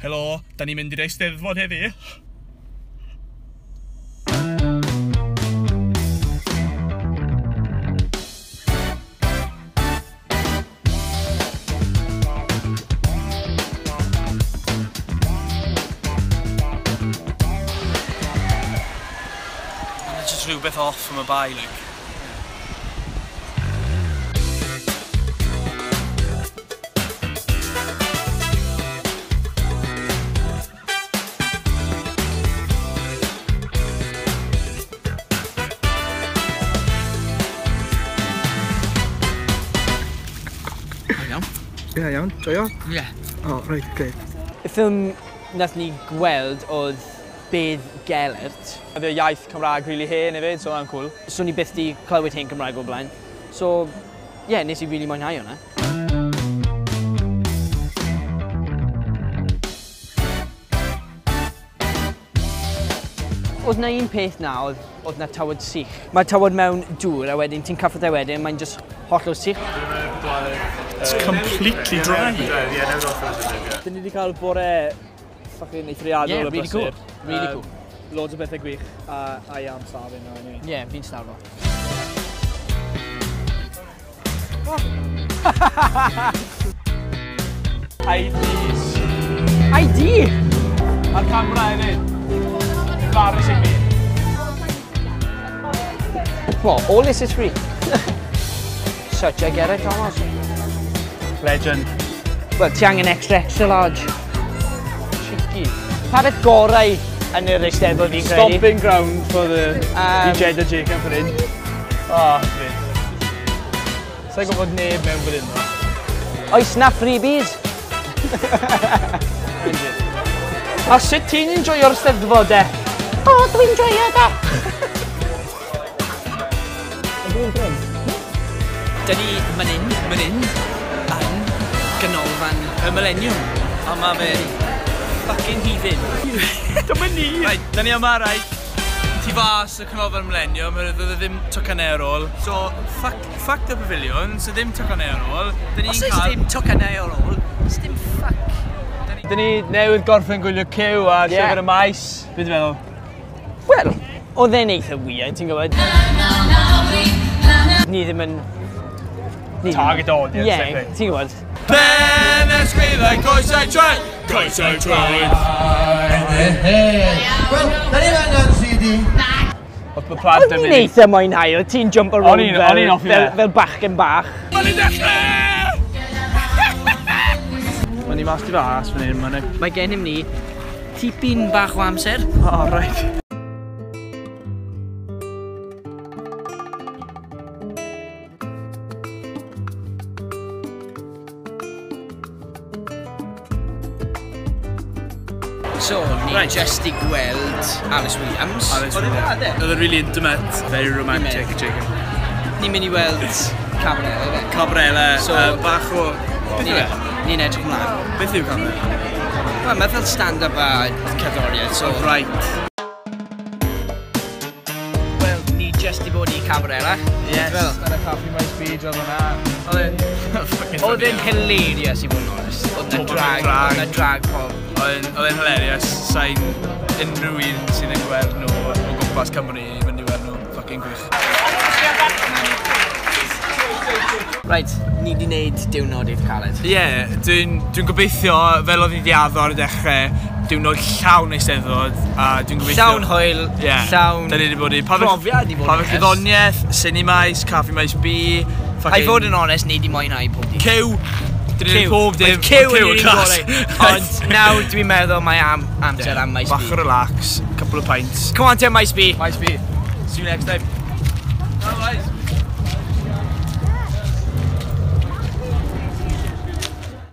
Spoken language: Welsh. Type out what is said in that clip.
Helo, da ni'n mynd i'r Eisteddfod heddi. Mae'n just rhywbeth off am y bai, like. Iawn. Ie, iawn. Joio? Ie. O, reit, grêt. Y ffilm nath ni gweld oedd Bedd Gelert. Oedd y iaith Cymraeg really hen hefyd, so hwnna'n cool. So ni byth di clywed hen Cymraeg o'r blaen. So, ie, yeah, nes i really mwynhau hwnna. Oedd na un peth na, oedd na tywod sych. Mae tywod mewn dŵr a wedyn ti'n cyffwrdd e wedyn, mae'n just hollol sych. It's completely dry. Dyn ni wedi cael bore fucking eithriadol Yeah, o really cool. brysur. Really cool. Loads o bethau gwych a I am starving now anyway. Ie, yeah, fi'n starfo. IDs. ID! A'r camera hefyd. Embarrassing me. What, all this is free? Such a get it, Thomas. Legend. Wel, ti angen extra, extra large. Cheeky. Pa beth gorau yn yr Eisteddfod fi'n credu? Stomping ground for the DJ da Jacob fan hyn. Oh, great. Sa'n gwybod neb mewn fan hyn ddo. Oes na freebies? A sut ti'n enjoyo'r Steddfod e? O, dwi'n joio de! Dyn ni man hyn, yn ganolfan y Millennium. A ma fe fucking heathen. Dyma ni! Right, da ni yma, right. Tu fas y Canolfan Millennium, oherwydd oedd e ddim tocynnau ar ôl. So, fuck the pavilion, so ddim tocynnau ar ôl. Da ni'n Os oes cael... ddim tocynnau ar ôl, os dim fuck. Dyn ni newydd gorffen gwylio Cyw a Ie. Llyfr y Maes. Be ti'n meddwl? Wel, oedd e'n eitha weird, ti'n gwybod? Ni ddim yn... ni ddim yn- Target audience, Ie, I think. ti'n gwybod? Ben ysgwyddau, coesau traed! Coesau traed! Wel, da ni'n angen CD. Oedd y plant O'n i'n eitha mwynhau, oedd ti'n jump around O'n i'n hoffi fe. fel bachgen bach. Mae'n i'n dechrau! Mae'n ni mas tu fas fan hyn, mae'n... Mae gennym ni tipyn bach o amser. Oh, right. So, ni right. Just i gweld Alice Williams. Alice Williams. Oedd e'n really intimate, very romantic, Jacob. Ni'n mynd i weld Cabarella, ife? Cabarella, So- bach o... Beth yw e? Ni'n edrych ymlaen. Beth yw Cabarella? Wel, mae fel stand-up a cerddoriaeth, so... Right. Wel, ni just i bod i Cabarella. Yes. Fel, Yn y Caffi Maes B, draw fan'na. Oedd e'n... fucking Oedd e'n hilarious i fod yn honest. Oedd na Oedd drag, drag. oedd na drag pob. Oedd e'n hilarious. Sa'n unrhyw un sydd yn gweld nhw o gwmpas Cymru i fynd i weld nhw. Fucking gwych. Right, ni di wneud diwrnod eitha caled. Ie, yeah, dwi'n gobeithio, fel oedd ni di addo ar y dechrau, diwrnod llawn Eisteddfod, a dwi'n gobeithio... Llawn hwyl, Ie, llawn Da ni wedi bod i profiad i fod yn Pafell onest. Gwyddoniaeth, Cinemais, Caffi Maes B, A i fod yn onest, ni di mwynhau pob dim. Cyw! Dyn ni'n pob dim. Oedd Cyw yn Cyw un class. gorau. Ond nawr dwi'n meddwl mae am, amser am Maes B. Bach o relax, couple of pints. Come on te Maes B. Maes B. See you next time. Bye guys.